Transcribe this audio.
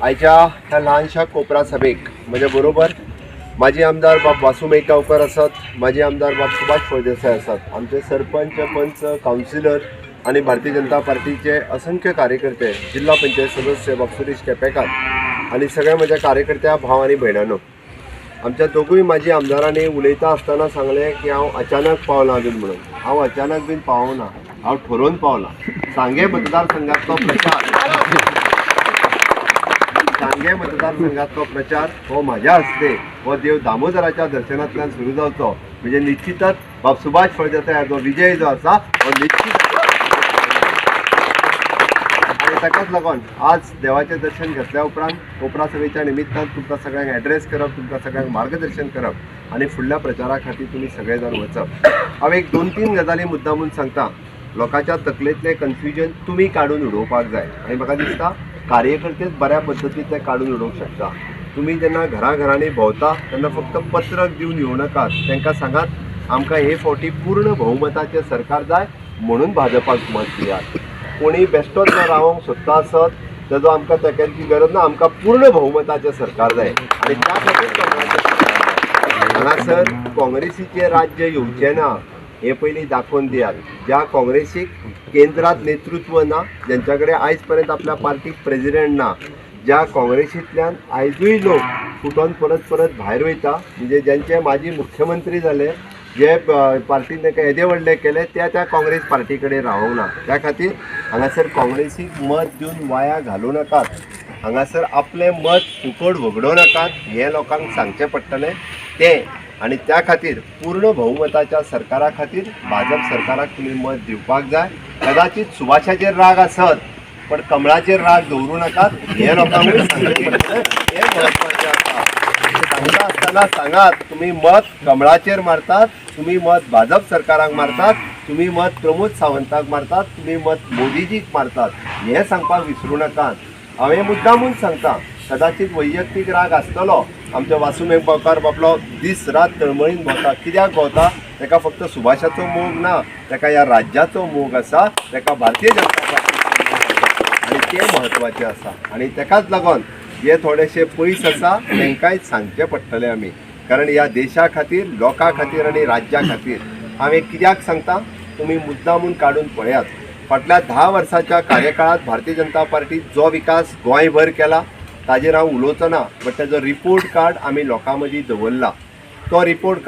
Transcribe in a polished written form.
आयच्या ह्या ल्हानशा कोपरा सभेक म्हज्या बरोबर माजी आमदार बाब वासू मेळगांवकर आसात, माजी आमदार बाब सुभाष फळदेसाय आसात, आमचे सरपंच, पंच, कावन्सिलर आनी भारतीय जनता पार्टीचे असंख्य कार्यकर्ते, जिल्हा पंचायत सदस्य बाब सुरेश केपेकार आनी सगळ्या म्हज्या कार्यकर्त्या भाव आनी भयणांनो, आमच्या दोगूय माजी आमदारांनी उलयता आसतना सांगलें की हांव अचानक पावलां बीन म्हणून. हांव अचानक बीन पावना, हांव ठरोवन पावलां. सांगे मतदारसंघातलो प्रचार, सांगे मतदारसंघातलो प्रचार हो म्हाज्या हस्ते हो देव दामोदराच्या दर्शनांतल्यान सुरू जावचो म्हणजे निश्चितच बाब सुभाष फळदेसाय हाचो विजय जो आसा हो निश्चित. आनी ताकाच लागून आज देवाचें दर्शन घेतल्या उपरांत कोपरा सभेच्या निमित्तान तुमकां सगळ्यांक एड्रेस करप, तुमकां सगळ्यांक मार्गदर्शन करप आनी फुडल्या प्रचारा खातीर तुमी सगळे जाण वचप. हांव एक दोन तीन गजाली मुद्दामून सांगता. लोकांच्या तकलेंतलें कन्फ्युजन तुमी काडून उडोवपाक जाय आनी म्हाका दिसता कार्यकर्तेच बऱ्या पद्दतीन तें काडून उडोवंक शकता. तुमी जेन्ना घराघरांनी भोंवता तेन्ना फक्त पत्रक दिवन येवं नाकात, तांकां सांगात आमकां हे फावटी पूर्ण बहुमताचें सरकार जाय म्हणून भाजपाक मत दियात. कोणी बेश्टोच ना रावंक सोदता आसत तेजो आमकां तेक्यांची गरज ना, आमकां पूर्ण बहुमताचें सरकार जाय आनी त्या खातीर कमळाचें सरकार जाय. हांगासर काँग्रेसीचें राज्य येवचें ना हें पयलीं दाखोवन दियात. ज्या काँग्रेसीक केंद्रांत नेतृत्व ना, ज्यांच्या कडेन आयज पर्यंत आपल्या पार्टीक प्रेजिडेंट ना, ज्या काँग्रेसींतल्यान आयजूय लोक फुटोन परत परत भायर वयता, म्हणजे ज्यांचे माजी मुख्यमंत्री जाले, जे पार्टीन ताका येदे व्हडले केले, त्या त्या काँग्रेस पार्टी कडेन रावोंक ना. त्या खातीर हांगासर काँग्रेसीक मत दिवन वाया घालूं नाकात, हांगासर आपलें मत फुकट वगडोवं नाकात हें लोकांक सांगचें पडटलें तें. आनी त्या खातीर पूर्ण बहुमताच्या सरकारा खातीर भाजप सरकाराक तुमी मत दिवपाक जाय. कदाचित सुभाषाचेर राग आसत पण कमळाचेर राग दवरूं नाकात हें लोकांकूय सांगचें पडटलें, हें म्हत्वाचें आसा. सांगता आसतना सांगात तुमी मत कमळाचेर मारतात, तुमी मत भाजप सरकाराक मारतात, तुमी मत प्रमोद सावंताक मारतात, तुमी मत मोदीजीक मारतात हें सांगपाक विसरूं नाकात. हांव हें मुद्दामून सांगता. कदाचित वैयक्तीक राग आसतलो आमच्या वासू मेघगांवकार बाबलो दीस रात तळमळीन भोंवता. कित्याक भोंवता? ताका फक्त सुभाषाचो मोग ना, ताका ह्या राज्याचो मोग आसा, ताका भारतीय जनता पार्टीचो मोग आसा आनी तें म्हत्वाचें आसा. आनी ताकाच लागून जे थोडेशे पयस आसा तांकांय सांगचें पडटलें आमी, कारण ह्या देशा खातीर, लोकां खातीर आनी राज्या खातीर. हांव हें कित्याक सांगता, तुमी मुद्दामून काडून पळयात. फाटल्या 10 वर्साच्या कार्यकाळात भारतीय जनता पार्टी जो विकास गोंयभर केला ताजेर हांव उलोवचो ना, बट ताजो रिपोर्ट कार्ड आमी लोकां मदीं दवरला. तो रिपोर्ट कार्ड